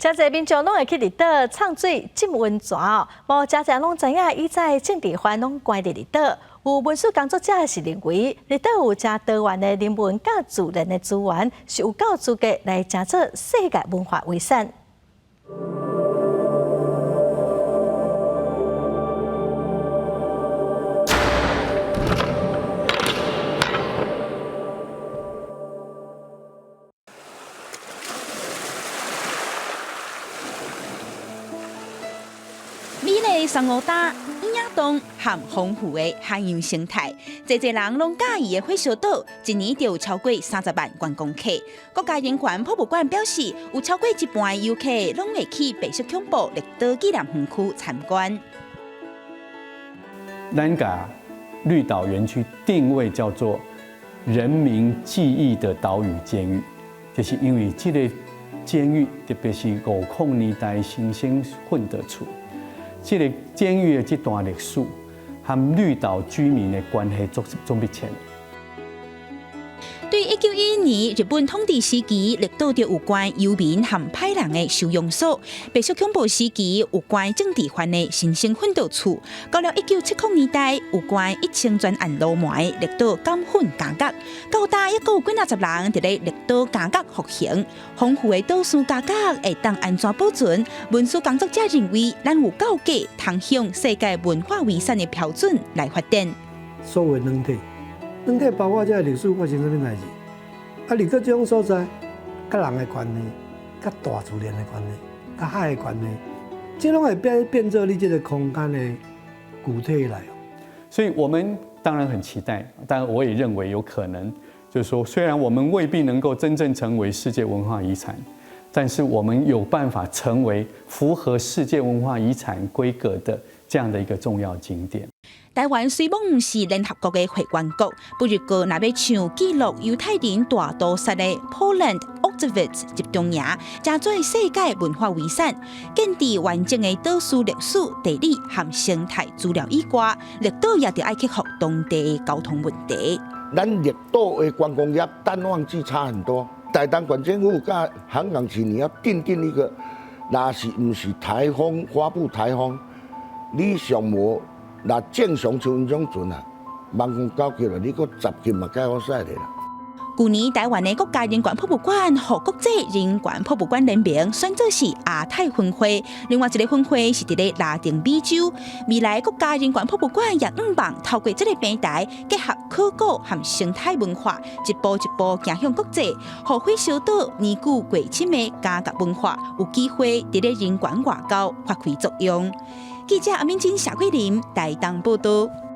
誠濟民眾攏會去綠島藏水浸溫泉哦，無誠濟人攏知影，以前政治犯攏關佇綠島。有文史工作者是認為，綠島有誠多元的人文佮自然的資源，是有夠資格來成做世界文化遺產。美麗珊瑚礁、燕仔洞和豐富的海洋生態，濟濟人攏佮意的火燒島，一年就有超過30萬觀光客。國家人權博物館表示，有超過一半的遊客攏會去白色恐怖綠島紀念園區參觀。咱共綠島園區定位叫做人民記憶的島嶼監獄，就是因為這個監獄，特別是50年代新生訓導處。這個監獄的這段歷史，和綠島居民的關係足足密切。對1911年日本統治時期，綠島就有關遊民和歹人的收容所；白色恐怖時期有關政治犯的新生訓導處。到了1970年代，有關1000專案鱸鰻的綠島監訓監獄。到今猶閣有幾若十人佇咧綠島監獄服刑。豐富的島嶼家國會當按怎保存？文史工作者認為，咱有夠格通向世界文化遺產的標準來發展。所謂軟體，軟體包括這个歷史發生啥物代誌，啊，綠島這種所在，佮人的關係，佮大自然的關係，佮海的關係，這攏會變變做你這個空間的具體內容。所以我們當然很期待，但我也認為有可能，就是說，雖然我們未必能夠真正成為世界文化遺產，但是我們有辦法成為符合世界文化遺產規格的這樣的一個重要景點。台灣雖罔毋是聯合國的會員國，不過若欲像記錄猶太人大屠殺的波蘭 Auschwitz 集中營，成做世界文化遺產，建置完整的島嶼歷史、地理和生態資料以外，綠島也著愛克服當地的交通問題。咱綠島的觀光業淡旺季差很多，台東縣政府佮航港市，你要訂定一個，若是毋是颱風發布颱風，你上無。若正常像這種船啊，萬分九級了，你閣10級嘛較好駛咧啦。舊年台灣的國家人權博物館予國際人權博物館聯盟選做是亞太分會，另外一個分會是佇咧拉丁美洲。未來國家人權博物館也向望透過這個平台，結合考古和生態文化，一步一步行向國際，予火燒島年久過深的家國文化有機會佇咧人權外交發揮作用。記者阿敏珍、謝桂林台東報導。